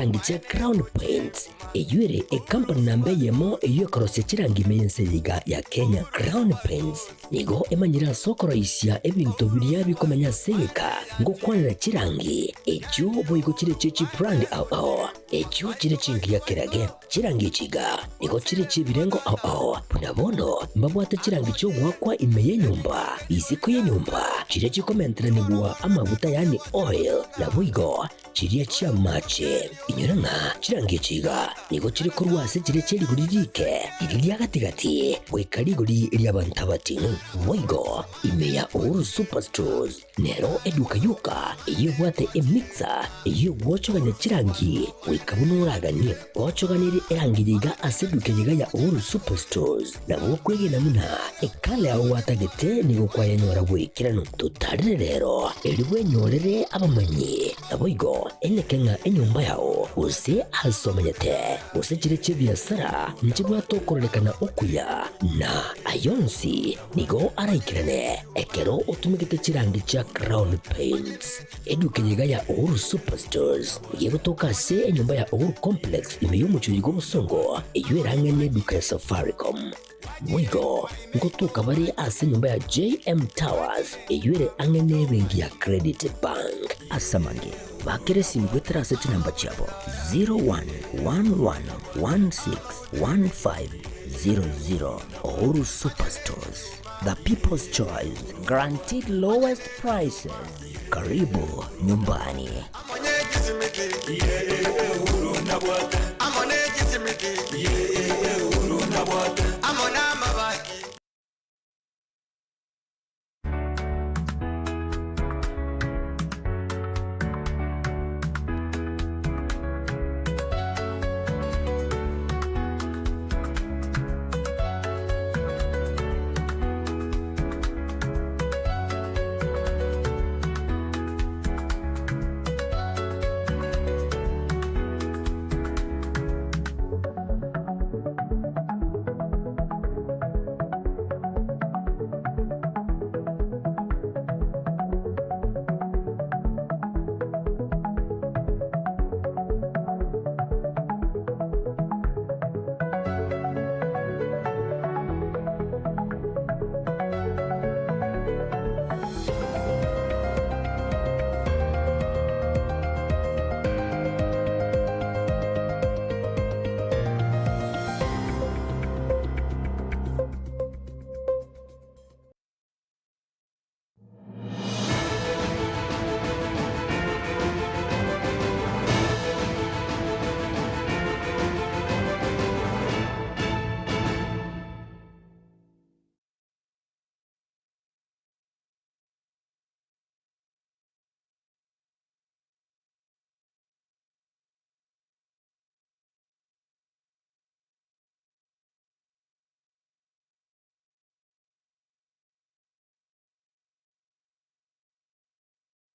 Chirangi chia Crown Paints, eyio ere ekampani namba eyemo eyio ekorosia chirangi ime y'ense eye iga ya Kenya. Crown Paints nigo emanyire ase okoroisia ebinto biria bikomenya ase egeka ngokwanera chirangi echio boigo chire chie chibrand ao ao echio chire chingiya kerage. Chirangi echi iga nigo chire chi'ebirengo ao ao, buna bono mbabwate chirangi chi'ogoakwa ime y'enyomba, isiko y'enyomba, chiria chikomenteranigwa amaguta yaani oil, naboigo Chiria chi'amache. Inyora ng'a chirangi echi iga nigo chire korwa ase chiria chie rigori riike, riria ria gati-gati, goika rigori ri'abanto abating'u. Boigo ime ya Uhuru Superstores nero eduka yoka eyio ebwate emixer eyio egwochogania chirangi goika buna oraganie. Gochoganerie erangi eye iga ase eduka eye iga ya Uhuru Superstores nabo okwegena buna ekala yao gwatagete nigo kwayenyora bw'ekeranu. Totarire rero, erio bwenyorere abamanyi, naboigo eneke ng'a enyomba yao, gose aase omenyete, gose chire chi'ebiasara nchibwate okororekana okuya, na ay'onsi nigo araikerane ekero otumegete chirangi chia Crown Paints. Eduka eye iga ya Uhuru Superstores nigo egotoka ase enyomba ya Uhuru Complex ime y'omochie oyo bw'obosongo, eyio erang'e neduka ya Safaricom. Boigo ngotoka bare ase enyomba ya JM Towers eyio ere ang'e nebenki ya Credit Bank. Ase amange, bakera esimi goetera ase chinamba chiabo 0111161500. Uhuru Superstores, the people's choice, guaranteed lowest prices. Karibu nyumbani.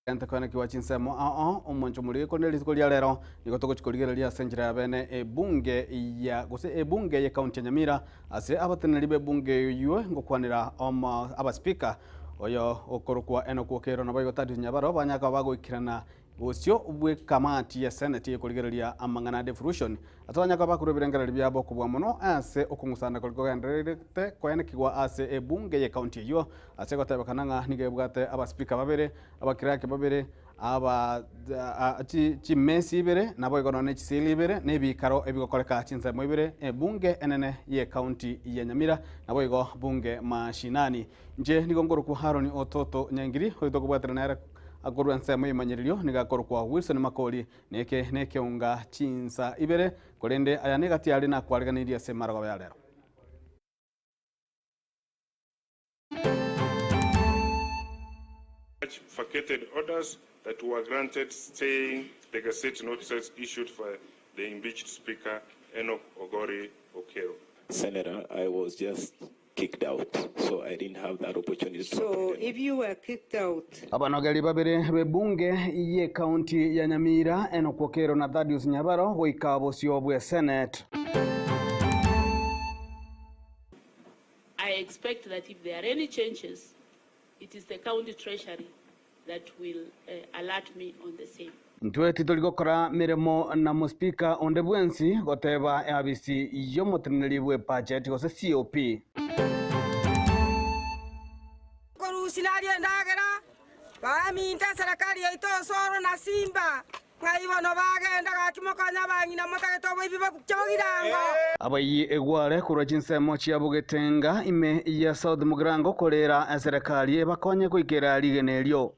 Gento koenekigwa chinsemo ao ao, omonche omoriri korende rituko ria rero nigo togochia korigereria ase enchera ya bene ebunge ya gose ebunge ye county ya Nyamira ase abateneneri b'ebunge eywo ngokwanera omo abaspeaker oyo okorokwa Enock Okello naboigo Thaddeus Nyabaro banyaka bagoikerana Bosio bw'ekamati ya Seneti ekorigereria amang'ana a devolution, ase abanyaka bakorwa ebirengererio biabo kobua mono ase okong'usana koria kogendererete koenekigwa ase ebunge y'ecounty eyio, ase egotebekana ng'a nigo ebwate abaspeaker babere, abaclerk babere, aba chimesi ibere, naboigo nonya ne chisili ibere, na ebikaro ebigokoreka chinsemo ibere, ebunge enene y'ecounty ya Nyamira, naboigo bunge mashinani. Inche nigo nkorokwa Haroni ototo Nyangiri, oyo tokobwatera nere Akorwa ensemo y'emanyererio nigo akorokwa Wilson Makori, na eke nekeunga chinsa ibere, korende aya negati are nakwariganirie ase emarogoba ya rero. Vacated orders that were granted staying the gazette notices issued for the impeached Speaker Enock Ogori Okello. Senator, I was just kicked out so I didn't have that opportunity to So appoint if you were kicked out. Abanogeri babere b'ebunge y'ecounty ya Nyamira, Enock Okello na Thaddeus Nyabaro goika bosio bw'esenate. I expect that if there are any changes, it is the county treasury that will alert me on the same. Intwe titori gokora meremo na mospeaker onde bwensi goteba eabisi y'omoteneneri bw'ebudget gose COP. Korusia naria endagera, baminto eserekari yaito Osoro na Simba, ng'ai bono bagenda gaki mokonye abang'ina motagete oboibi bobukia bogirango. Abayi egware korwa chinsemo chia Bogetenga ime ya South Mugirango korera eserekari ebakonye goikera rigena erio.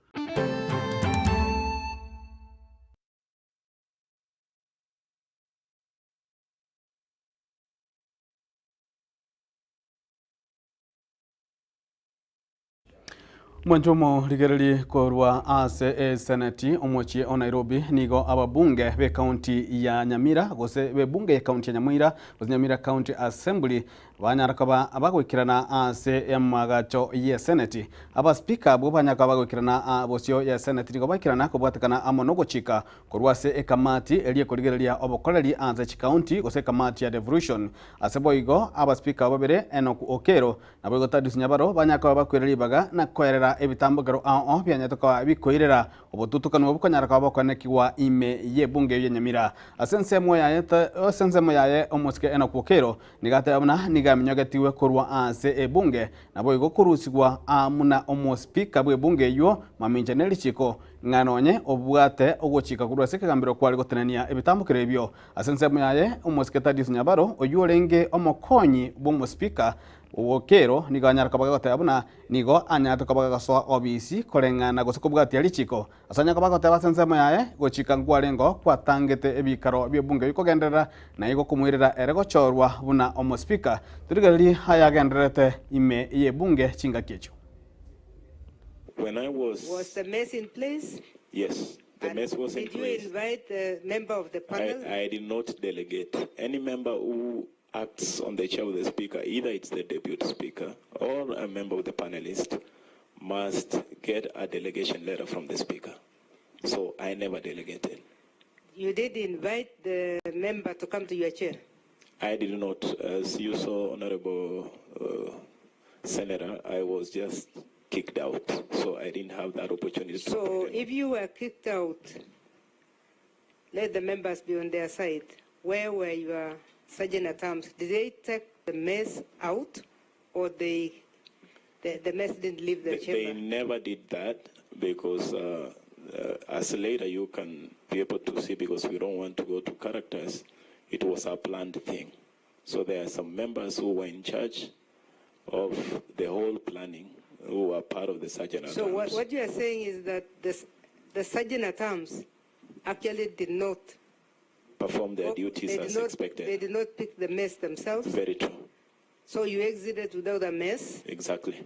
Mwanche omorigererie korwa ase eseneti omochie o Nairobi nigo ababunge b'ekaunti ya Nyamira gose b'ebunge y'ekaunti ya Nyamira gose Nyamira County Assembly banyara koba bagoikerana ase emagacho y'eseneti. Abaspika abwo banyara koba bagoikerana bosio y'eseneti nigo baikerana kobwatekana amo nogochika korwa ase ekamati eria ekorigereria obokoreri ase chikaunti gose ekamati ya devolution. Ase boigo abaspika babere Enock Okero Naboigo Thaddeus Nyabaro banyare koba bakoira ribaga na koerera ebitambokero ao bianyarete koba bikoirera obotutukanu obo bokonyara koba bokoenekigwa ime y'ebunge eyio ya Nyamira. Ase ensemo yaye ase ensemo yaye omosike Enock Okero nigo ateba buna nigo aminyogetigwe korwa ase ebunge naboigo korusigwa aa muna omospeaker bw'ebunge eyio mamincha nerichiko ng'a nonye obwate ogochika korwa ase ekegambero kware gotenenia ebitambokero ebio. Ase ensemo yaye omosike Thaddeus Nyabaro oyio orenge omokonyi bw'omospeaker Okero nigo anyare koba gagoteba buna nigo anyarete koba gagasoa obisi koreng'ana gose kobwatia richiko. Ase anyare koba agoteba ase ensemo yaye, gochika nkwarengeo kwatangete ebiikaro bi'ebunge bikogenderera, na igo komoirera ere gochorwa buna omospeaker. Torigererie ayagendererete ime y'ebunge chingaki echio. When I was. Was the mess in place? Yes, the And mess was in did you place. invite the member of the panel? I did not delegate. Any member who acts on the chair of the speaker, either it's the deputy speaker or a member of the panelist, must get a delegation letter from the speaker. So I never delegated. You did invite the member to come to your chair? I did not. As you saw, Honorable Senator, I was just kicked out. So I didn't have that opportunity to So if you were kicked out, let the members be on their side. Where were your sergeant at arms? Did they take the mess out, or the mess didn't leave the They chamber? never did that because as later you can be able to see, because we don't want to go to characters, it was a planned thing. So there are some members who were in charge of the whole planning who were part of the sergeant at So arms. what you are saying is that the sergeant at arms actually did not perform their duties as expected. They did not pick the mess themselves. Very true. So you exited without a mess. Exactly.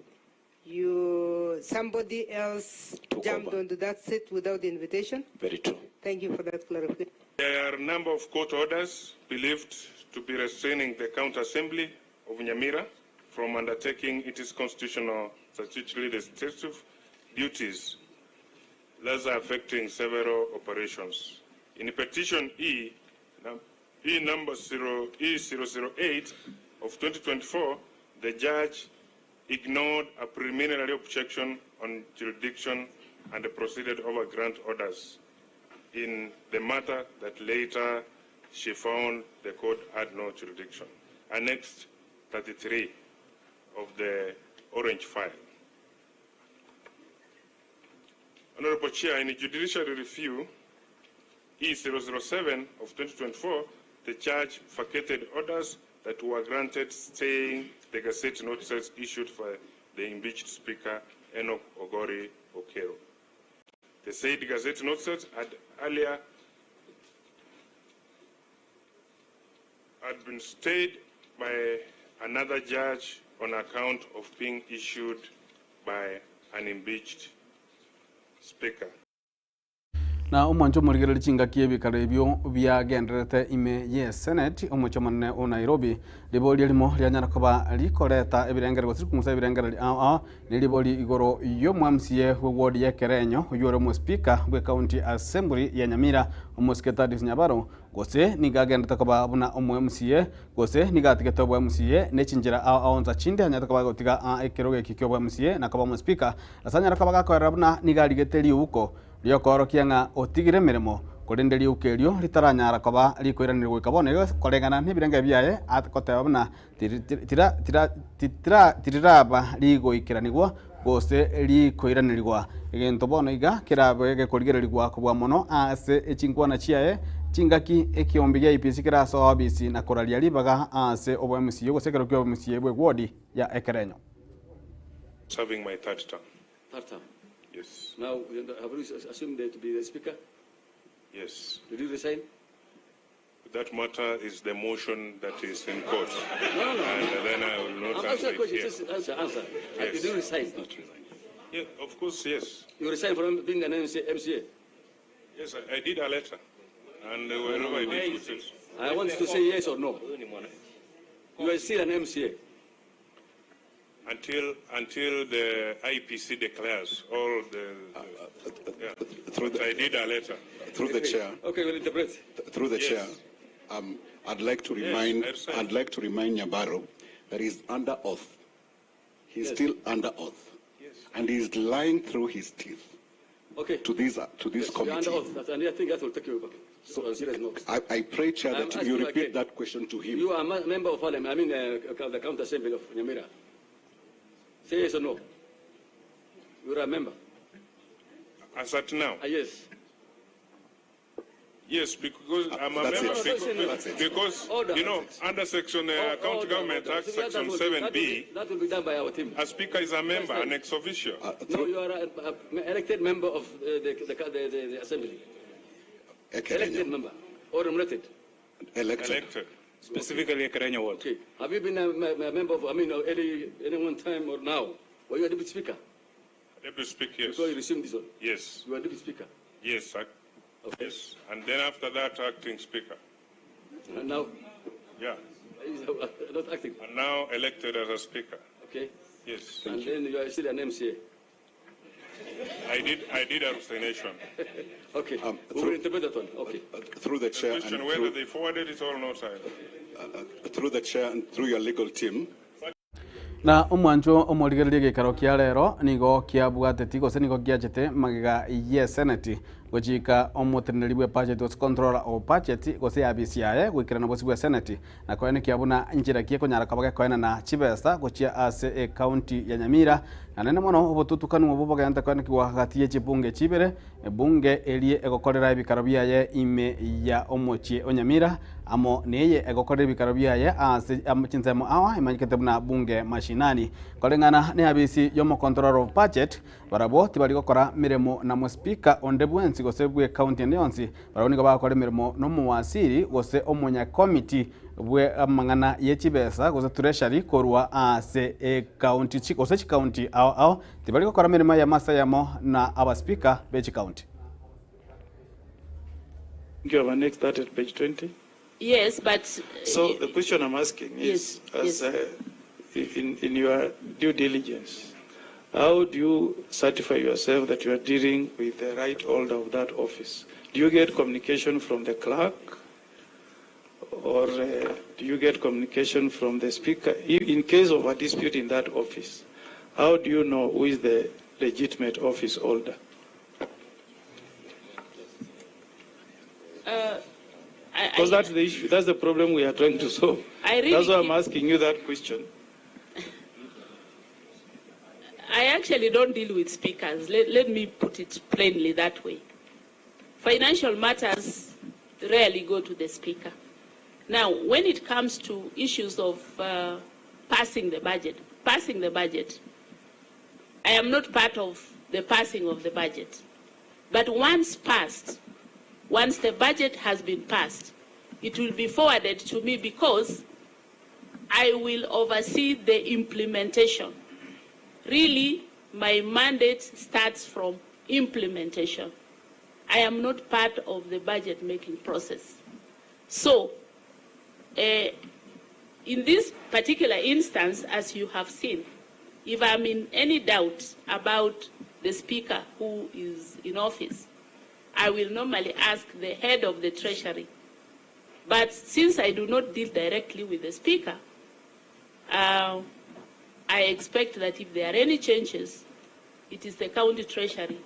Somebody else Took jumped over. onto that seat without the invitation. Very true. Thank you for that clarification. There are a number of court orders believed to be restraining the County Assembly of Nyamira from undertaking its constitutional statutory legislative duties, thus affecting several operations. In petition E, E number zero, E008 of 2024, the judge ignored a preliminary objection on jurisdiction and proceeded over grant orders in the matter that later she found the court had no jurisdiction. Annex 33 of the orange file. Honorable Chair, in a judiciary review E007 of 2024, the judge vacated orders that were granted staying the Gazette notices issued for the impeached Speaker Enoch Ogori Okero. The said Gazette notices had earlier had been stayed by another judge on account of being issued by an impeached speaker. Na omwancho omorigereria chingaki ebikaro ebio biagendererete ime ye Senate omochie omonene o Nairobi ribori erimo rianyara koba rikoreta ebirengere gose rikung'usa ebirengere ao ao ni ribori igoro y'omwamsie bwe ward ya Kerenyo oywo ore omospeaker bwe county assembly ya Nyamira omosike Thaddeus Nyabaro gose nigo agenderete koba buna omo-MCA gose nigo atigete obo MCA ne chinchera ao ao nsa chinde anyarete koba agotiga ekerogo eki kia obo MCA na koba omospeaker ase anyare koba gakoerera buna nigo arigete riuko riokoorokia ng'a otigire emeremo Korende riuko erio ritaranyara koba rikoiranerigwa goika bono iga koreng'ana nebirengererio biaye agoteba buna tiriraba rigoikeranigwa gose rikoiranerigwa. Egento bono iga kerabe gekorigererigwa kobua mono ase chinkwana chiaye chingaki ekeombe gia IEBC kerasoa obisi na koraria ribaga ase oboMCA gose ekero ki'oboMCA bw'ewodi ya Ekerenyo. Serving my third term. Third term. Yes. Now, have you assumed to be the speaker? Yes. Did you resign? That matter is the motion that is in court. No, no. And then I will not I'm answer asking a it question. here. Just answer, answer. Yes. Did you resign? Yeah, of course, yes. You resigned from being an MCA? MCA? Yes, I did a letter. And wherever I did, it is. I want to say yes or no. You are still an MCA. Until the IEBC declares all the yeah. Through But I did a letter. Through the chair. Okay, we'll interpret. Through the Yes. chair, I'd like to Yes, remind, I resigned. I'd like to remind Nyabaro that he's under oath. He's Yes. still under oath. Yes. And he's lying through his teeth. Okay. To this Yes, you're under committee. oath. And I think that will take you back. So, on serious note. I pray, Chair, I'm that asking you you repeat again. that question to him. You are a member of Parliament, I mean, the County Assembly of Nyamira. Say yes or no. You are a member. As at now? Yes. Yes, because I'm a That's member. it. Because, That's it. because Order. you know, under section, County Order, Government order. Act, So that section will be, 7B, that will be done by our team. a speaker is a member, an ex officio. No, you are an elected member of the assembly. Ekerenyo. Elected member or nominated? Elected. Elected. Specifically, Ekerenyo Ward. Okay. Have you been a member of, I mean, any one time or now? Were you a deputy speaker? Deputy speaker, yes. Before you resumed this one? Yes. You were deputy speaker? Yes. Okay. Yes. And then after that, acting speaker. And now? Yeah. Not acting. And now elected as a speaker. Okay. Yes. And then you are still an MCA. I did a resignation. Okay. We will interpret that one. Okay. Through the chair The question and whether through, they forwarded it or not. Through the chair and through your legal team. Na omwancho omorigereria gekaro kia rero nigo kiabwateti gose nigo giachete magega ye senate gochika omoteneneri bwe budget gose controller of budget gose abisi yaye goikerana bosi bwe senate na koene kiabuna nchira kie konyara koba gekoenana chibesa gochia ase ecounty ya Nyamira na nene mono obotutukanu obo bogenta koene kiwa hagati ye chibunge chibere ebunge erie egokorera ebikaro biaye ime ya omochie o Nyamira amo neye egokorera ebikaro biaye ase chinsemo awa emanyikete buna bunge mashinani koreng'ana ne abisi yomo controller of budget barabo tibari gokora miremo na mo speaker onde bwensi gose bwe county ende yonsi barabo nigo bagokora emiremo n'omowasiri gose omonya committee bwe amang'ana ye chibesa gose treasury korwa ase ecounty gose chicounty ao ao tibari gokora miremo ya masa yamo na aba speaker be chicounty. You have annexed that at page 20? Yes, but... So the question I'm asking is, Yes, as, yes. In your due diligence, how do you certify yourself that you are dealing with the right holder of that office? Do you get communication from the clerk? Or do you get communication from the speaker? In case of a dispute in that office, how do you know who is the legitimate office holder? Because that's the issue, that's the problem we are trying to solve. I really That's why I'm keep asking you that question. I actually don't deal with speakers. Let me put it plainly that way. Financial matters rarely go to the speaker. Now, when it comes to issues of passing the budget, I am not part of the passing of the budget. But once the budget has been passed, it will be forwarded to me because I will oversee the implementation. Really, my mandate starts from implementation. I am not part of the budget-making process. So, in this particular instance, as you have seen, if I'm in any doubt about the speaker who is in office, I will normally ask the head of the Treasury. But since I do not deal directly with the speaker, I expect that if there are any changes, it is the county treasury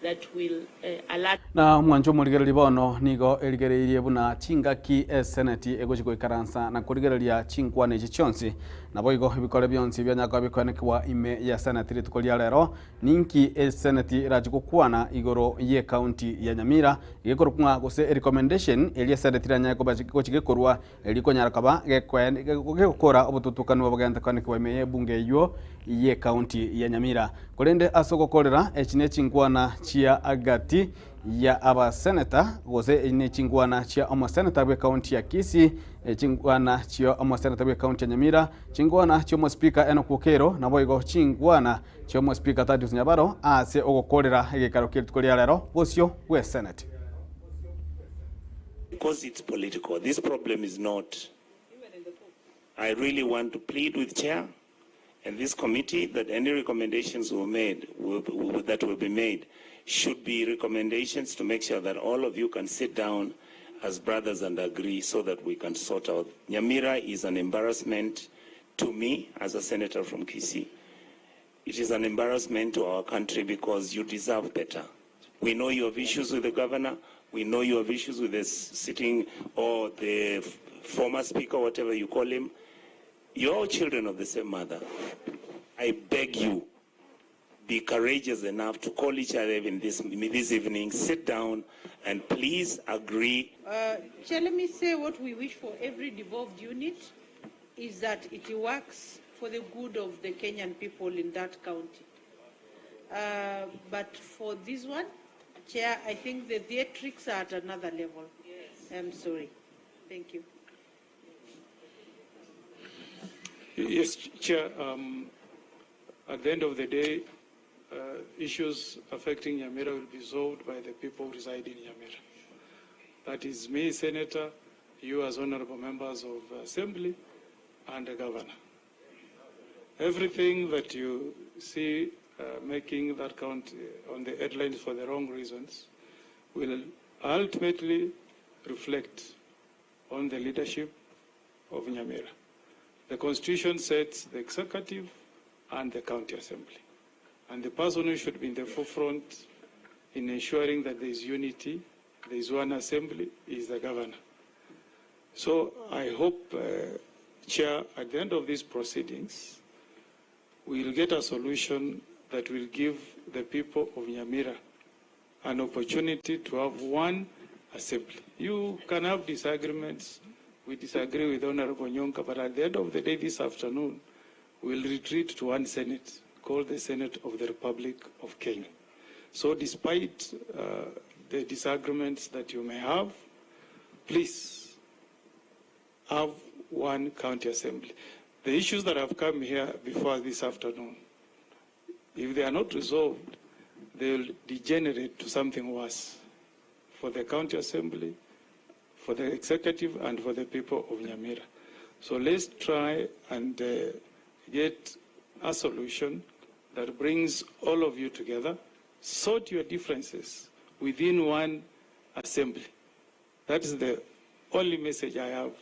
that will alert. Na omwancho omorigereria bono nigo erigereirie buna chingaki eseneti egochia goikaransa na korigereria chinkwana echi chionsi. Naboigo ebikore bionsi bianyare koba bikoenekiwa ime ya seneti rituko ria rero. Ninki eseneti erachie gokwana igoro y'ecounty ya Nyamira gekorokwa ng'a gose erecommendation eria eseneti eranyare koba gochia gekorwa erio konyara koba gegokora obotutukanu obogente koenekiwa ime y'ebunge eywo y'ecounty ya Nyamira. Korende ase ogokorera echi nechinkwana chia gati ya abaseneta gose nechinkwana chia omoseneta bw'ecounty ya Kisii, chinkwana chia omoseneta bw'ecounty ya Nyamira, chinkwana chia omospeaker Enock Okero naboigo chinkwana chia omospeaker Thaddeus Nyabaro ase ogokorera egekaro kia rituko ria rero bosio bw'eseneti. Because it's political. This problem is not. I really want to plead with Chair and this committee that any recommendations were made, will, will, that will be made should be recommendations to make sure that all of you can sit down as brothers and agree so that we can sort out. Nyamira is an embarrassment to me as a senator from Kisii. It is an embarrassment to our country because you deserve better. We know you have issues with the governor. We know you have issues with the sitting or the former speaker, whatever you call him. You're all children of the same mother. I beg you, be courageous enough to call each other even this evening, sit down and please agree. Chair, let me say what we wish for every devolved unit is that it works for the good of the Kenyan people in that county. But for this one, Chair, I think the theatrics are at another level. Yes. I'm sorry. Thank you. Yes, Chair. At the end of the day, issues affecting Nyamira will be solved by the people who reside in Nyamira. That is me, Senator, you as honorable members of Assembly, and the governor. Everything that you see making that count on the headlines for the wrong reasons will ultimately reflect on the leadership of Nyamira. The Constitution sets the executive and the county assembly. And the person who should be in the forefront in ensuring that there is unity, there is one assembly, is the governor. So I hope, Chair, at the end of these proceedings, we will get a solution that will give the people of Nyamira an opportunity to have one assembly. You can have disagreements. We disagree with Honorable Onyonka, but at the end of the day this afternoon, we'll retreat to one Senate, called the Senate of the Republic of Kenya. So despite the disagreements that you may have, please have one county assembly. The issues that have come here before this afternoon, if they are not resolved, they'll degenerate to something worse for the county assembly, for the executive, and for the people of Nyamira. So let's try and get a solution that brings all of you together, sort your differences within one assembly. That is the only message I have.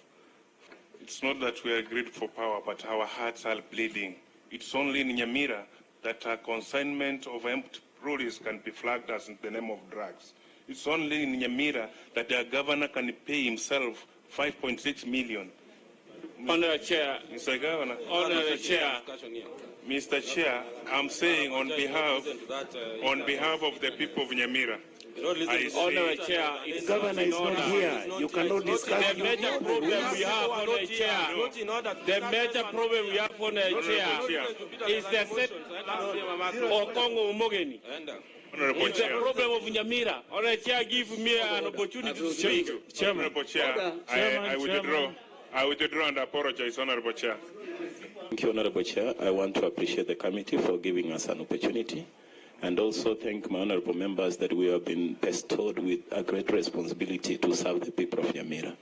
It's not that we are greedy for power, but our hearts are bleeding. It's only in Nyamira that a consignment of empty lorries can be flagged as in the name of drugs. It's only in Nyamira that their governor can pay himself 5.6 million. Honorable Chair. Mr. Governor. Honorable Chair. Mr. Chair, I'm saying on behalf of the people of Nyamira. Honorable Chair, the governor is not here. You cannot discuss. The major problem we have, Honorable Chair, the major problem we have, Honorable Chair, is the set Okongo Umogeni. It's the problem of Nyamira. Honorable Chair, give me an opportunity to speak. Honorable Chair, I withdraw. I withdraw and apologize, Honorable Chair. Thank you, Honorable Chair. I want to appreciate the committee for giving us an opportunity, and also thank my honorable members that we have been bestowed with a great responsibility to serve the people of Nyamira.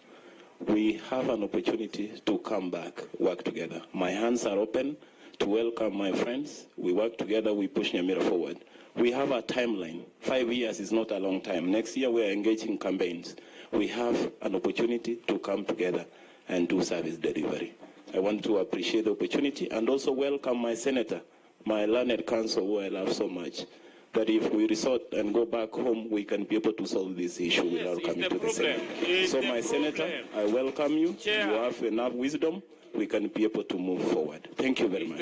We have an opportunity to come back, work together. My hands are open to welcome my friends. We work together, we push Nyamira forward. We have a timeline. 5 years is not a long time. Next year we are engaging campaigns. We have an opportunity to come together and do service delivery. I want to appreciate the opportunity and also welcome my senator, my learned counsel, who I love so much, That if we resort and go back home, we can be able to solve this issue without coming to the Senate. So, my Senator, I welcome you. You have enough wisdom. We can be able to move forward. Thank you very much.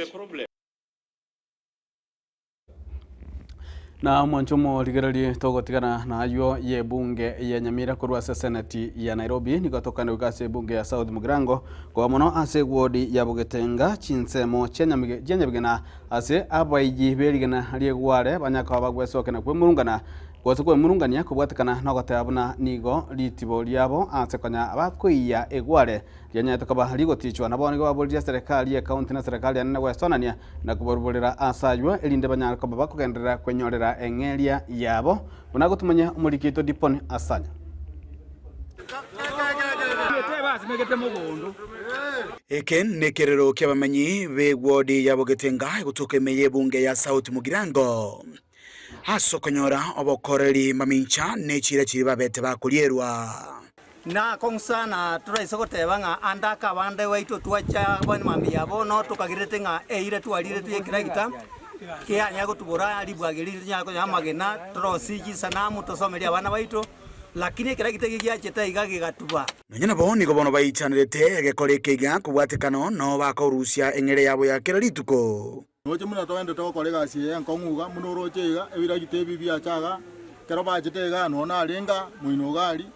Na omwancho omorigererie togotigana na aywo ye ebunge ya Nyamira korwa ase seneti ya Nairobi nigo tokane goika ase ebunge ya South Mugirango koba mono ase ewodi ya Bogetenga chinsemo chia Nyabigena ase abaiji berigena riegware banyakoba bagwesokia na kwemurungana gose kwemurungania kobwatekana nogoteba buna nigo ritibo riabo ase konya bakoiya egware Rianyarete koba rigotichwa. Nabo nigo baboririe eserekari y'ecounty na eserekari enene gwesonania na kobaruborera aase aywo, erinde banyare koba bakogenderera kwenyorera eng'eria yabo, buna gotumanya omoriki oito Diponi Asanya. Eke nekerero ki'abamenyi b'ewodi ya Bogetenga egotoka ime y'ebunge ya South Mugirango, ase okonyora obokoreri mamincha ne chiira chiria babete bakorierwa. Nakong'usa na toraise goteba ng'a ande akabande gwaito twacha abande mambia bono tokagerete ng'a eira twariretwe y'ekeragita kianyare gotubora ribwagi riria tonyare konyora amagena torosie chisanamu tosomerie abana baito, lakini ekeragita eke giachete iga gegatuba. Nonya nabo nigo bono baichanerete egekora eke iga kobwatekana nao bakorusia eng'eria yabo ya kera rituko. Roche buna toendete gokora egasi eye enkong'u iga, buna oroche iga, ebiragita ebi biacha iga, ekero bachete iga nonya narenge aa, moino iga aria,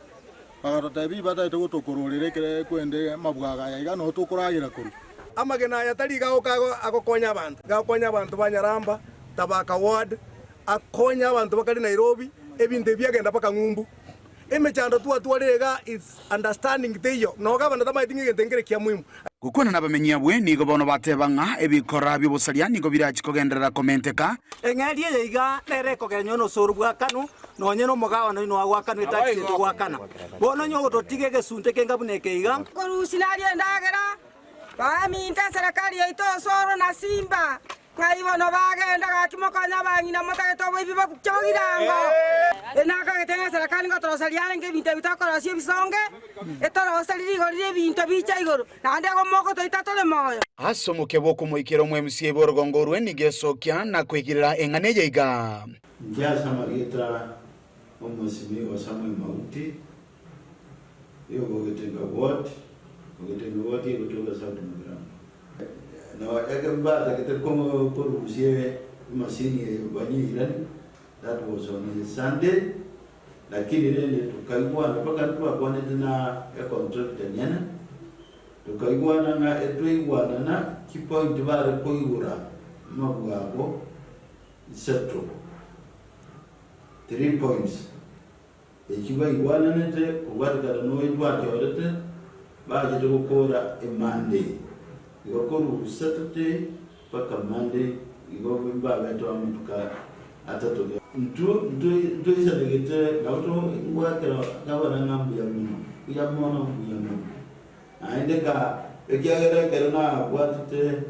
bagatotebia ibatagete gotokororera ekere kwende amabwaga aya iga noo tokoragera korwa. Amagena aya tari iga agoka agokonya abanto, iga agokonya abanto ba Nyaramba, Tabaka ward, akonya abanto bakare Nairobi, ebinto ebi biagenda mpaka ng'umbu. Emechando twatwarire iga is understanding teiyo, noo gavana tamaeti ng'a egento nkere kia muhimu. Gokwana nabamenyi abwe nigo bono bateba ng'a ebikora bi'obosaria nigo birachi kogenderera komenteka. Eng'eria eye iga nere ekogera nyowe nosoro bw'akanwa, nonye nomogabane oino agwakanwa etaxi etogwakana. Bono onye ogototiga egesunte kenga buna eke iga. Korusia naria endagera, baminto eserekari yaito Osoro na Simba, Ng'ai bono bagenda gaki mokonye abang'ina motagete oboibi bobukia bogirango? Nakagete ng'a eserekari ngotoroseria yarenge ebinto ebi tokorosia ebisonge, etoroserie rigori ri'ebinto bicha igoro, naende igo mogotoita tore moyo. Ase omokia bw'okomoikera omoMCA bw'orogongo orwe nigo esokia na koigirera eng'ana eye iga. Inche ase amarieta 'Omwesimigwa Samuel Mauti, oyobogetenga Ward, Bogetenga Ward egotoka South Mugirango. Na ekero batagete korusia emasini eyo banyeiranie, that was on a Sunday, lakini rende tokaigwana mpaka ntwakwanete na econtractor nyene, tokaigwana ng'a etwaigwanana chipoint bare koigora amabwabo isato, three points. Eki baigwananete kobwatekana noyo twachorete, bachete gokora eMonday. Igo korwa Saturday mpaka Monday igo mbabete amatuko atato. Ntwe ntoisanegete nabo tongwakera gavana ng'a mbuya mono, mbuya mono, mbuya mono. Naende ka ekiagera ekero nabwatete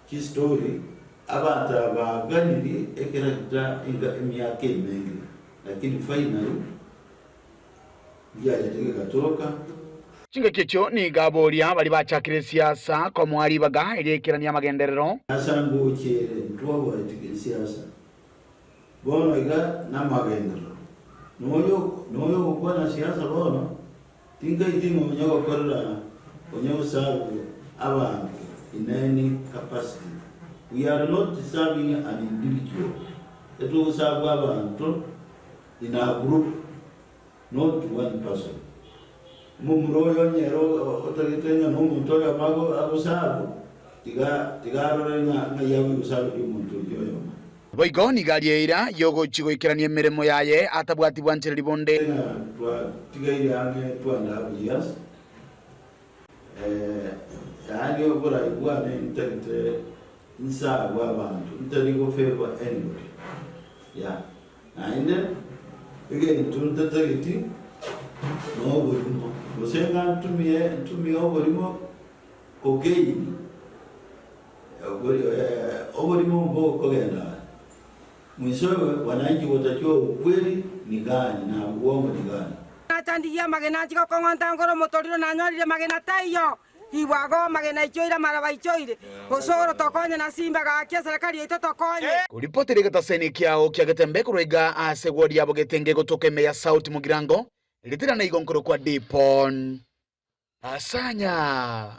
Chistori, Abanto aba baganirie ekeragita enga emiaka emenge, lakini finally ndiachete gegatoka. Chingaki echio nigo aboria baria bachakire esiasa komoa ribaga eriaikerania amagenderero. Ase ngochiere ntwaboretie esiasa, bono iga namagenderero. Noyo noyo ogokwana siasa bono Tinkaiti ng'a onye gokorera onye goserve abanto in any capacity. We are not serving an individual, etogoserve abanto in a group not one person. Omomura oyo onye ere otagete ng'a nomonto oyomo agoserve tiga tiga arore ng'a ng'ai agoserveria omonto oyio oyomo. Boigo nigo aria eira y'ogochia goikerania emeremo yaye atabwati bwanchereri bonde. Ng'a twatigaire ang'e two and a half years, yaani oborai bwane ntagete nserve abanto, ntari go favour anybody, yeah. Naende egento ntatageti noborimo, gose ng'a ntumie ntumie oborimo ko gain. Oborimo mbokogenda are. Mwisowe wananchi gotakiwa ukweli ni gani na uongo ni gani. Nachandigie amagena anchie gokong'onta nkore omotoriro nanyorire magena taiyo. Ribwago amagena aichoire amaraba aichoire, osoro tokonye na simba gaki eserekari yaito tokonye. Koripotera egetaseni kiao kia Getembe korwa iga ase ward ya Bogetenge gotoka ime ya South Mugirango, ritirana igo nkorokwa Dipon Asanya.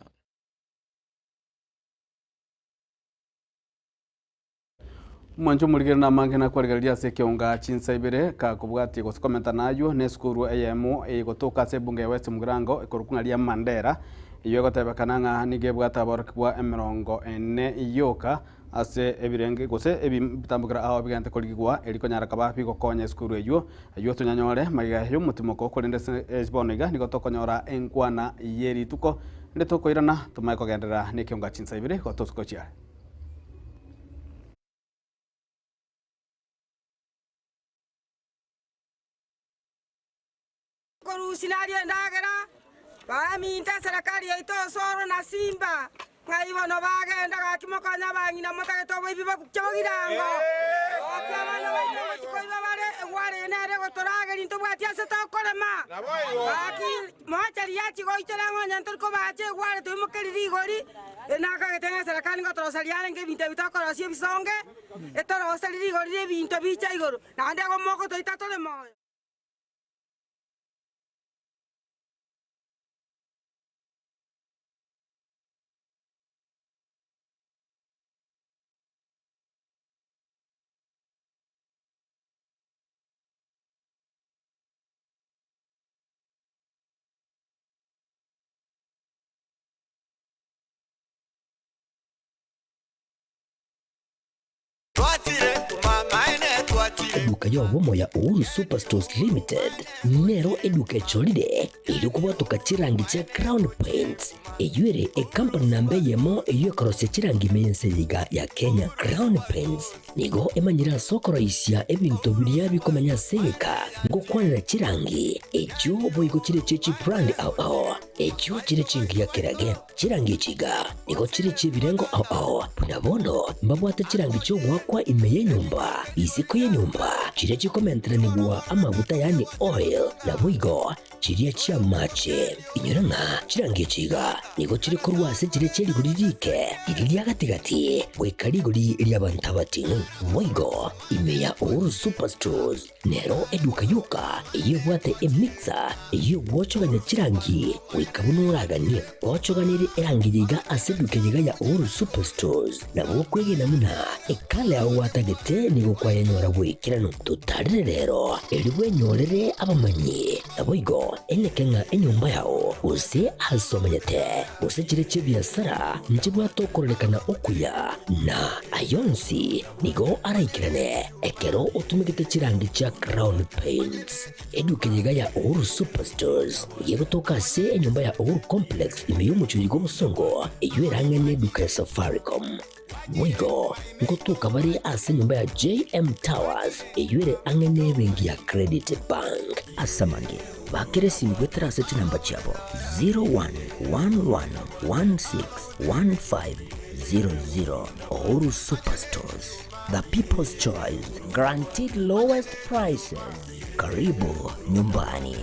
Omwancho omorigere namange nakwarigereria ase ekeonga chinsa ibere kakobwatia gose komenta naywo na esukuru eyemo egotoka ase ebunge ya West Mugirango ekorokwa ng'a ria Mandera eywo egotebekana ng'a nigo ebwate aborokigwa emerongo ene yoka ase ebirenge gose ebitambokero ao bigente korigigwa eri konyara koba bigokonya esukuru eywo eywo tonyanyore magega yomotimoko korende ase bono iga nigo tokonyora enkwana yerituko rinde tokoirana tomanye kogenderera na ekeonga chinsa ibere igo tosuka chiare. Korusia naria endagera, baminto eserekari yaito osoro na simba, ng'ai bono bagenda gaki mokonye abang'ina motagete oboibi bobukia bogirango. Gaki abana baito ngochia koiba bare, egware eye nere egotorageria ntobwati ase tokorema. Gaki mochari yachia goichora ng'a onye ntori kobacha egware toimokerie rigori, Nakagete ng'a eserekari ngotoroseria arenge ebinto ebi tokorosia ebisonge, etoroserie rigori ri'ebinto bicha igoro, naende igo mogotoita tore moyo. Eduka y'obomo ya Uhuru Superstores Limited nero eduka echorire erio kobwatoka chirangi chia Crown Paints, eyio ere ekampani namba eyemo eyio ekorosia chirangi ime y'ense eye iga ya Kenya. Crown Paints nigo emanyire ase okoroisia ebinto biria bikomenya ase egeka ngokwanera chirangi echio boigo chire chie chibrand ao ao. Echio chire chingiya kerage, chirangi echi iga nigo chire chi'ebirengo ao ao, buna bono mbabwate chirangi chi'ogoakwa ime y'enyomba, isiko y'enyomba, chiria chikomenteranigwa amaguta yaani oil, naboigo chiria chi'amache. Inyora ng'a chirangi echi iga nigo chire korwa ase chiria chie rigori riike, riria ria gati-gati, goika rigori ri'abanto abating'u. Boigo ime ya Uhuru Superstores. Nero eduka yoka eyio ebwate emixer eyio egwochogania chirangi goika buna oraganie. Ochoganirie erangi eye iga ase eduka eye iga ya Uhuru Superstores, nabo okwegena buna ekala yao gwatagete nigo kwayenyora goikeranu. Totarire rero erio bwenyorere abamanyi, naboigo eneke ng'a enyomba yao gose ase omenyete gose chire chi'ebiasara nchibwate okororekana okuya na ayonsi Nigo araikerane ekero otumegete chirangi chia Crown Paints. Eduka eye iga ya Uhuru Superstores nigo egotoka ase enyomba ya Uhuru Complex ime y'omochie oyo bw'obosongo eyio erang'e neduka ya Safaricom. Boigo ngotoka bare ase enyomba ya JM Towers eyio ere ang'e nebenki ya Credit Bank. Ase amange, bakera esimi goetera ase chinamba chiabo 0111161500. Uhuru Superstores, the people's choice, guaranteed lowest prices. Karibu nyumbani.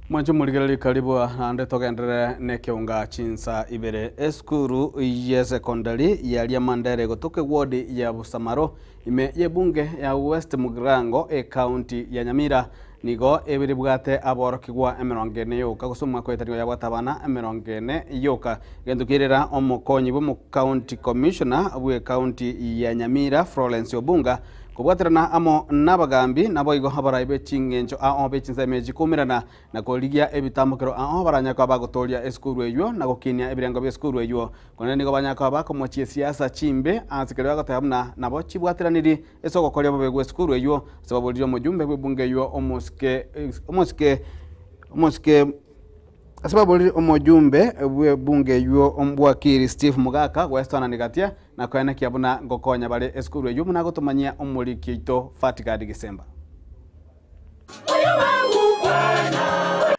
Mwanche morigererie karibu naende togenderere nekeunga chinsa ibere. Esukuru ye secondary ya Riamandere egotoka eward ya Busamaro ime y'ebunge ya West Mugirango ecounty ya Nyamira Nigo ebiribwate aborokigwa emerongo ene yoka, gose omwaka oetari nigo yabwate abana emerongo ene yoka. Egento kiairera omokonyi bw'omocounty commissioner bw'ecounty ya Nyamira Florence Obunga kobwaterana amo nabagambi naboigo abarai be ching'encho ao be chinsemo echi koumerana na korigia ebitambokero ao baranyare koba bagotooria esukuru eywo na gokinia ebirengo bi'esukuru eywo. Korende nigo banyare koba bakomochia esiasa chimbe ase keria bagoteba buna nabo chibwateraniri Ase ogokoria bobe gw'esukuru eyio, ase baborire omojumbe bw'ebunge eyio omosike omosike Omosike ase baborire omojumbe bw'ebunge eywo Ombwakiri Steve Mugaka goesoanani gatia na koenekia buna ngokonya bare esukuru eywo buna agotomanyia omoriki oito Fatgard Gisemba.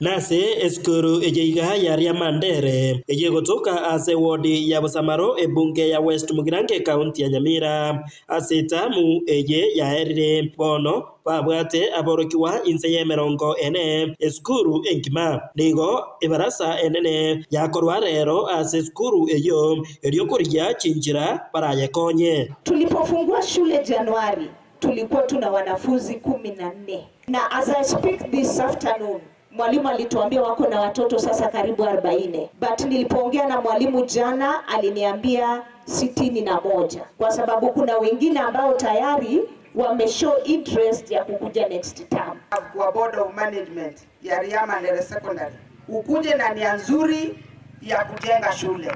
Nase esukuru eye iga ya Riamandere, eye egotoka ase ewodi ya Bosamaro ebunge ya West Mugirango ekaunti ya Nyamira. Ase etamu eye yaerire, bono babwate aborokigwa inse y'emerongo ene esukuru engima. Nigo ebarasa enene yakorwa rero ase esukuru eyio, erio korigia chinchera barayekonye. Tulipofungua shule Januari tulikuwa tuna wanafunzi 14 na as I speak this afternoon mwalimu alituambia wako na watoto sasa karibu 40 but nilipoongea na mwalimu jana aliniambia 61 kwa sababu kuna wengine ambao tayari wameshow interest ya kukuja next term. Kwa board of management ya Riamandere Secondary, ukuje na nia nzuri ya kujenga shule,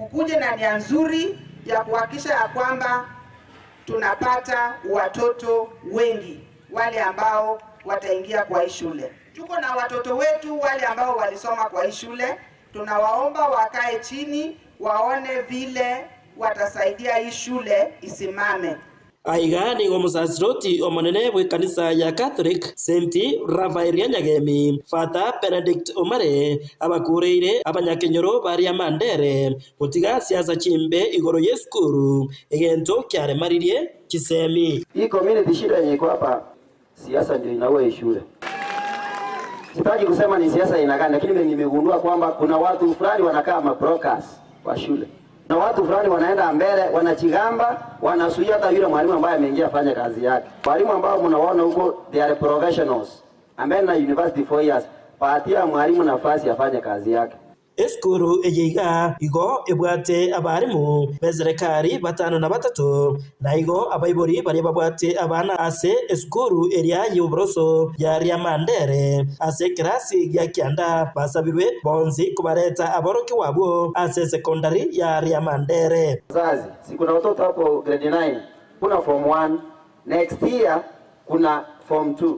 ukuje na nia nzuri ya kuhakikisha ya kwamba tunapata watoto wengi wale ambao wataingia kwa hii shule. Tuko na watoto wetu wale ambao walisoma kwa hii shule, tunawaomba wakae chini waone vile watasaidia hii shule isimame. Aiga nigo omosasiroti omonene bw'ekanisa ya Catholic St Raphael Nyagemi Father Benedict Omare abakureire abanyakenyoro baria Mandere gotiga siasa chimbe igoro y'esukuru egento kiaremaririe chisemi. Hii community shida yenye iko hapa, siasa ndio inaua hii shule. Sitaki kusema ni siasa aina gani, lakini nimegundua kwamba kuna watu fulani wanakaa mabrokers wa shule na watu fulani wanaenda mbele, wanachigamba, wanasuia hata yule mwalimu ambaye ameingia afanye kazi yake. Walimu ambao mnawaona huko, they are professionals ambaye na university 4 years, patia mwalimu nafasi afanye kazi yake. Esukuru eye iga igo ebwate abarimu b'eserekari batano na batato na igo abaibori baria babwate abana ase esukuru eria y'oboroso ya Riamandere ase ekerasi gia kianda basabirwe bonsi kobareta aboroki wabwo ase sekondari ya Riamandere. Wazazi, si kuna watoto hapo grade 9, kuna form 1, next year kuna form 2.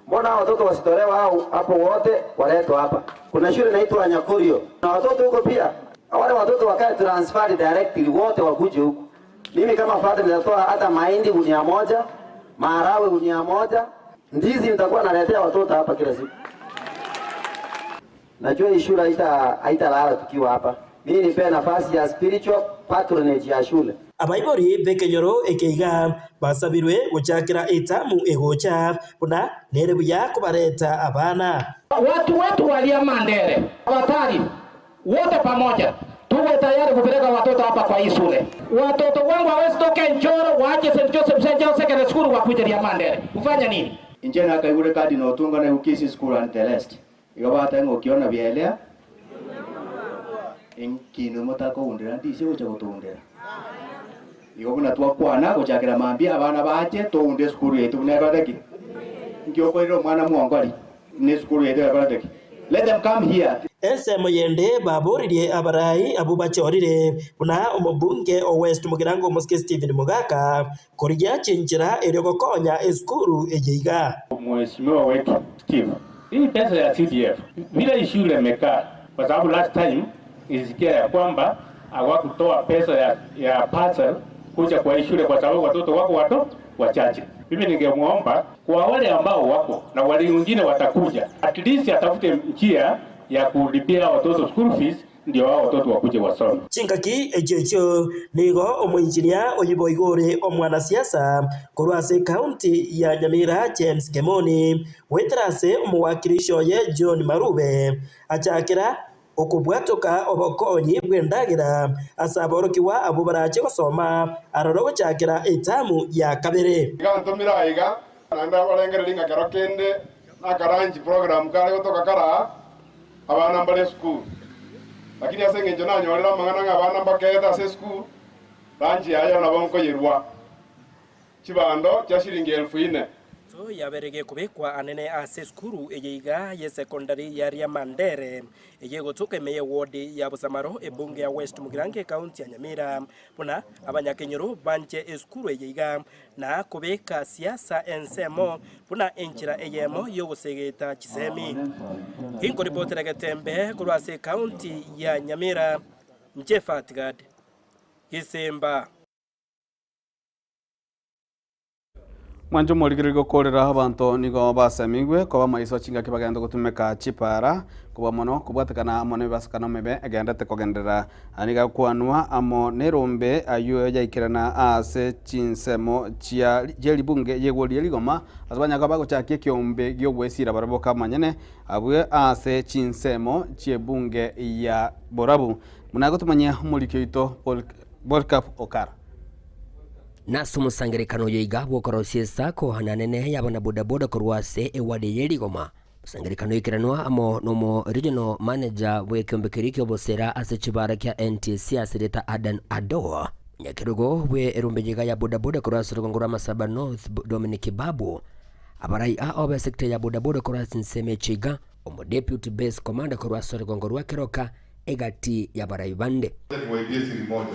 Mbona hao watoto wasitolewa hao hapo wote waletwa hapa? Kuna shule inaitwa Nyakurio na watoto huko pia, wale watoto wakae transferred directly wote wakuje huku. Mimi kama father nitatoa hata mahindi gunia moja, maharagwe gunia moja, ndizi nitakuwa naletea watoto hapa kila siku. Najua hii shule haitalala tukiwa hapa. Mimi nipe nafasi ya spiritual patronage ya shule. Abaibori b'ekenyoro ekeiga basabirwe gochakera etamu egocha buna nere buya kobareta abana. Watu wetu wa Riamandere watari wote pamoja tuwe tayari kupeleka watoto hapa kwa hii shule. Watoto wangu hawezi toka Njoro waache St. Joseph St. John Secondary School wakuje Riamandere kufanya nini? Inche nakaigure kadi notunga na Ukisi School and the rest. Igabata ng'okiona bielea enkino motakoundera ndise gocha gotundera igo buna twakwana gochakera mambia abana bache tounde esukuru yaitu buna ekorete ki nkiokorire omwana mwongori ne esukuru yaitu ekorete ki let them come here. Ensemo yende baboririe abarai abu bachorire buna omobunge o West Mugirango omosike Stephen Mugaka korigia chinchera erio gokonya esukuru eye iga. Mheshimiwa wetu Steve, hii pesa ya CDF vile shule imekaa, kwa sababu last time ilisikia ya kwamba hawakutoa pesa ya parcel kuja kwa hii shule kwa sababu watoto wako wachache. Mimi ningemwomba kwa wale ambao wako na wale wengine watakuja, at least atafute njia ya kulipia watoto school fees ndio hao watoto wakuje wasome. Chingaki echio nigo omoinjinia oyibo igore omwanasiasa korwa ase county ya Nyamira James Kemoni gwetera ase omowakilishi oye John Marube achakera okobwatoka obokonyi bw'endagira ase aborokiwa abo barache gosoma aroro gochakera etamu ya kabere. Iga ntumira iga naenda orengereria ng'a kero kende nakaranchi program kare gotoka kara abana mbare esukuru, lakini ase eng'encho nanyorera amang'ana ng'a abana mbakete ase esukuru ranchi yaye nabo nkoyerwa chibando chia shilingi elfu ine. Eriso yabere gekobekwa anene ase esukuru eye iga y'esekondari ya Riamandere, eye egotoka ime y'ewodi ya Bosamaro, ebunge ya West Mugirango ekaunti ya Nyamira. Buna abanyakenyoro banche esukuru eye iga na kobeka siasa ensemo buna enchera eyemo y'ogosegeta chisemi. Inkoripotera Getembe korwa ase ekaunti ya Nyamira, inche Fatgad Gisimba. Mwanche omorigereria gokorera abanto nigo basemigwe koba maiso chingaki bagenda gotumeka chipara kobua mono kobwatekana amo nemebasakano emebe egenderete kogenderera. Aya nigo agokwanwa amo nerombe ayio yaikerana ase chinsemo chia ribunge yegori ria rigoma ase banyaka bagochakia ekeombe giogwesira barabwo kamanyene abwe ase chinsemo chiebunge ya borabu. Buna gotomanyia omoriki oito Polycarp Okara. Nase omosangererekano oyo iga bw'okorosia esako na nene y'abanabodaboda korwa ase eward ye Rigoma. Omosangererekano oikeranwa amo nomo regional manager bw'ekeombe keria ki'obosera ase chibara kia NTSA ase erieta Adan Adow, omonyakerogo bwe erombe iga ya bodaboda korwa ase orogongo rwa Masaba North Dominic Babu, abarai ao b'esector ya bodaboda korwa ase ensemo echi iga, omo deputy base commander korwa ase orogongo rwa Keroka egati y'abarai bande. Niwaibie siri moja.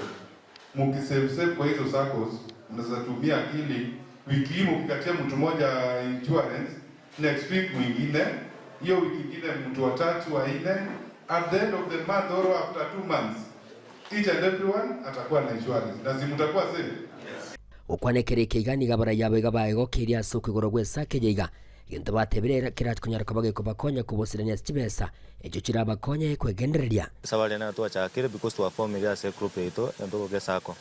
Mukisave save kwa hizo saccos mnaweza tumia akili wiki hii mukikatia mtu moja insurance next week mwingine hiyo wiki ingine mtu wa tatu wa nne at the end of the month or after 2 months each and everyone atakuwa na insurance na si mtakuwa safe. Gokwana ekero eke iga nigo abarai abo iga baegokeire ase okoigorwa gw'esake eye iga, egento batebire kerakonyara koba gekobakonya kobosirania ase chibesa echio chirabakonye kwegendereria. Safari ene twachakire because twafomire ase group yaito entogoka esacco.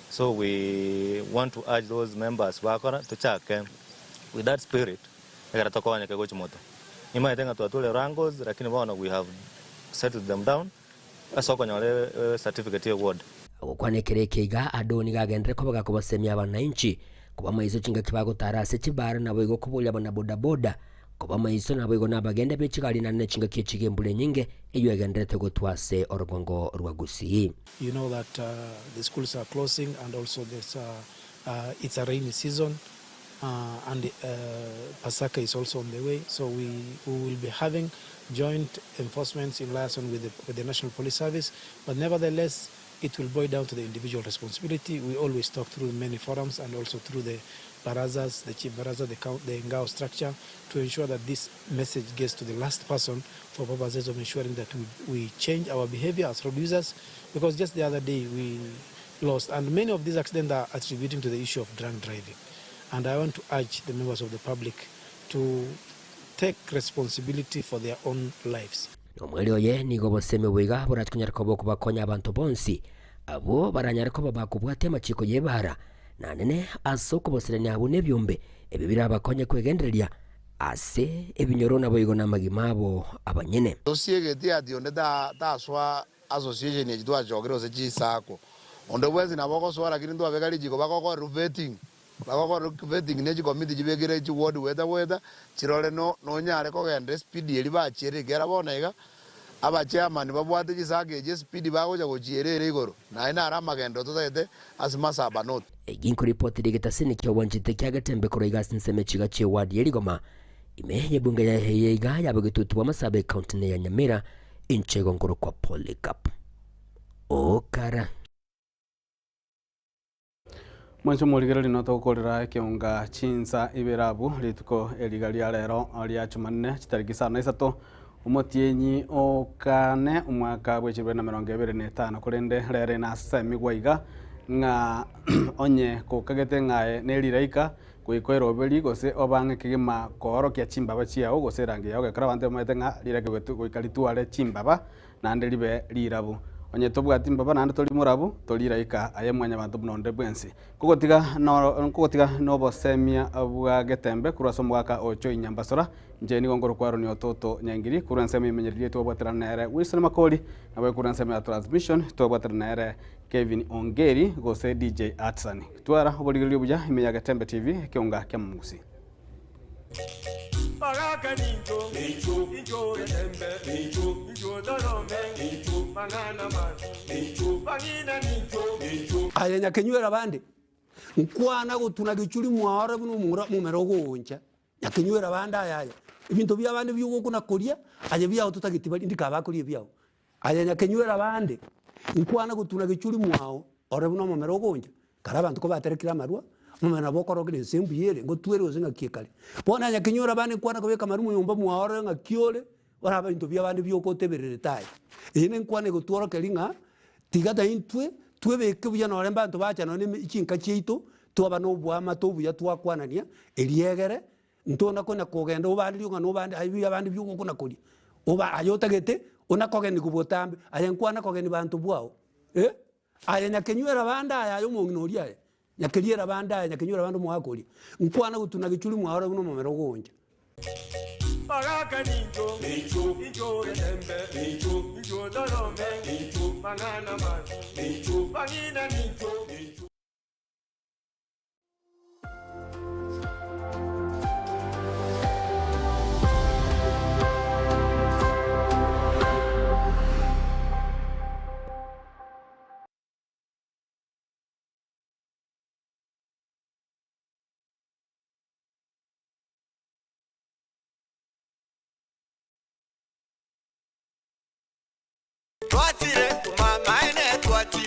So we want to urge those members bakora tochake with that spirit ekero tokonyeke gochia moto. Nimaete ng'a twatware wrangles lakini bono we have settled them down ase okonyora certificate ya ward. Gokwana ekero eke iga, Ado nigo agenderere koba gakobasemia abananchi koba maiso chingaki bagotara ase chibara naboigo koboria abanabodaboda koba maiso naboigo nabagende be chigari naende ne chingaki echi iga embura enyinge eyio egendererete gotwa ase orogongo rwa Gusii. You know that the schools are closing and also there's it's a rainy season and Pasaka is also on the way so we, we will be having joint enforcements in liaison with the, with the National Police Service but nevertheless it will boil down to the individual responsibility. We always talk through many forums and also through the barazas, the chief baraza, the, the Ngao structure to ensure that this message gets to the last person for purposes of ensuring that we, we change our behavior as road users because just the other day we lost and many of these accidents are attributing to the issue of drunk driving. And I want to urge the members of the public to take responsibility for their own lives. Omweri oye nigo obosemi boiga borachi koba okobakonya abanto bonsi abwo baranyare koba bakobwatia amachiko y'ebara nanene ase okoboserania abwo n'ebiombe ebio birabakonye kwegendereria ase ebinyoro naboigo n'amagima abo abanyene. Tosiegeti ati onde taswa association echi twachokire ase chisacco onde bwensi nabo ogoswara lakini ntwabeka richiko bagokorera vetting bagokorera vetting ne chikomiti chibekire chiward gweta gweta chirore no nonyare kogenda espeed eri bachiere ekero bono iga abachairman babwate chisacco echi espeed bagocha gochierera igoro naye naro amagendo totagete ase Masaba North. Egi nkoripoti getasini kia obwanchete kia Getembe korwa iga ase ensemo echiga chia eward ya Rigoma ime yebunge ya iga yabegete bwa Masaba ekaunti ya Nyamira inchego nkoro kwa Polycarp Okara. Mwancho morigereri no togokorera ekeunga chinsa ibere abwo rituko eriga ria rero ria Jumanne chitariki 53 omotienyi okane omwaka bwa 2025 korende rere nasemigwa iga ng'a onye kokagete ng'aye neriraika goika eroberi gose obang'e kegima koorokia chimbaba chiao gose erangi yao gekora abanto bamaete ng'a rirake goika ritware chimbaba naende ribe rirabu onye tobwati mbaba naende tori morabu toriraika aye mwanya banto buna onde bwensi kogotiga no kogotiga nobosemia bwa Getembe korwa ase omogaka ocho Inyambasora nche nigo nkoro kwaroni ototo Nyangiri korwa ensemo emenyererie twabwatera nere Wilson Makori nabo korwa ensemo ya transmission twabwatera nere Kevin Ongeri gose DJ Atsan twara oborigererio buya ime ya Getembe TV ekeunga kia Mugusi. Baraka ninjo, ninjo, ninjo Getembe, ninjo, ninjo Dorome, ninjo, manana man, ninjo, bagina ninjo, ninjo. Aye nyakenywera bande, nkwana gotuna gichuri mwaore buna omomura momera ogooncha. Nyakenywera bande aya aya, ebinto bia abande biogokuna koria, aye biago totageti baria ndika bakoria ebiago. Aye nyakenywera bande, nkwana gotuna gechuri mwao, ore buna omomera ogoncha, kare abanto kobaterekire amarwa, omomera nabo okorokire ense mbuya ere, ngotwere gose ng'aki ekare. Bono aye nyakenywera bande nkwana kobeka amarwa monyomba mwao ore ng'aki ore, orabe ebinto bia abande bioka otebererete aye. Eye ne enkwana egotworokeria ng'a, tiga naintwe, twebeke buya nore mbanto bacha nonye na chinka chiaito, twaba na oboamate obuya twakwanania, eriegere, ntona konya kogenda obanderie ng'a nobande aye buya abande buya ogokuna koria, oba aye otagete, onakogeniwa botambe, aye nkwana kogenia banto bwao eh, aye nyakenywera bande aya aye omong'ina oria aye, nyakeriera bande aya nyakenywera bande omogaka oria, nkwana gotuna gechuri mwao ore buna omomera ogooncha. Bagaka nincho, nincho, nincho getembe, nincho, nincho torome, nincho, mang'ana mansi, nincho, bang'ina nincho, nincho.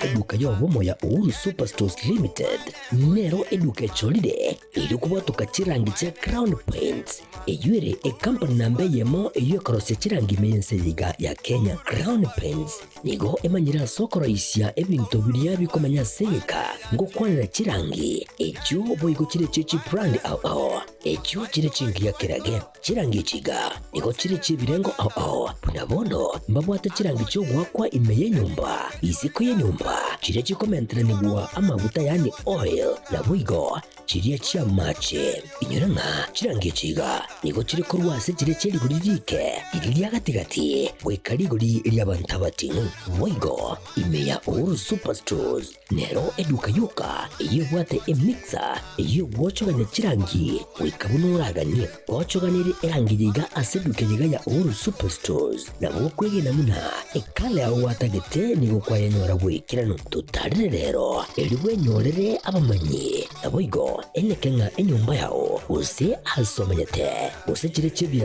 Eduka y'obomo ya Uhuru Superstores Limited nero eduka echorire erio kobwatoka chirangi chia Crown Paints eyio ere ekampani namba eyemo eyio ekorosia chirangi ime y'ense eye iga ya Kenya. Crown Paints nigo emanyire ase okoroisia ebinto biria bikomenya ase egeka ngokwanera chirangi echio boigo chire chie chibrand ao ao echio chire chingiya kerage. Chirangi echi iga nigo chire chi'ebirengo ao ao, buna bono mbabwate chirangi chi'ogoakwa ime y'enyomba, isiko y'enyomba, chiria chikomenteranigwa amaguta yaani oil, naboigo chiria chi'amache. Inyora ng'a chirangi echi iga nigo chire korwa ase chiria chie rigori riike, riria ria gati-gati, goika rigori ri'abanto abating'u. Boigo ime ya Uhuru Superstores Nero eduka yoka eyio ebwate emixer eyio egwochogania chirangi goika buna oraganie. Gochoganerie erangi eye iga ase eduka eye iga ya Uhuru Superstores nabo okwegena buna ekala yao gwatagete nigo kwayenyora goikeranu. Totarire rero erio bwenyorere abamanyi naboigo eneke ng'a enyomba yao gose ase omenyete gose chire chi'ebiasara.